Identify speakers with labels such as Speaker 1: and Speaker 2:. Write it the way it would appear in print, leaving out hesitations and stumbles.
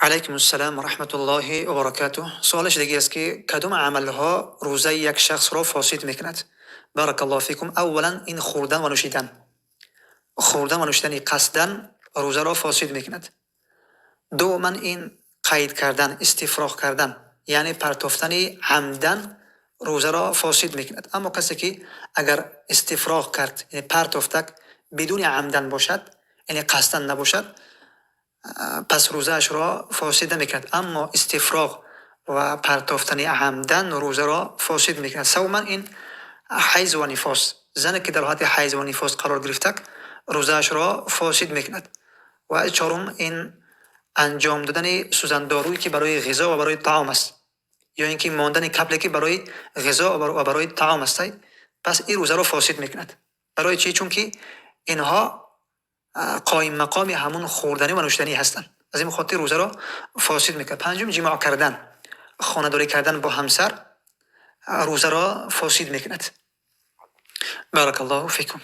Speaker 1: Алайкум ассалом ва раҳматуллоҳи ва баракатуҳ. Суолаш диги аст, ки кадом амалҳо рӯзаи як шахсро фосид мекунад? Баракаллоҳу фикум. Аввалан, ин хӯрдан ва нӯшидан. Хӯрдан ва нӯшидани қасдан рӯзаро фосид мекунад. Дуввуман, ин қайд кардан, истифроғ кардан, яъне партофтани амдан рӯзаро фосид мекунад. Аммо касе ки агар истифроғ кард, яъне партофтак бидуни амдан бошад, яъне қасдан набошад, пас рӯзаашро фосид намекунад. Аммо истифроғ ва партофтани амдан рӯзаро фосид мекунад. Севуман, ин ҳайз ва нифос. Зане ки дар ҳолати ҳайз ва нифос қарор гирифтак, рӯзаашро фосид мекунад. Ва чорум, ин анҷом додани сӯзандоруе, ки барои ғизо ва барои таом аст, ё ин ки мондани капле, ки барои ғизо ва барои таом аст, пас ин рӯзаро фосид мекунад. Барои чӣ? Чунки инҳо қоим мақоми ҳамун хӯрданӣ ва нӯшиданӣ ҳастанд. Аз ин хотир рӯзаро фосид мекунад. Панҷум, ҷимоъ кардан, хонадорӣ кардан бо ҳамсар рӯзаро фосид мекунад. Баракаллоҳу фикум.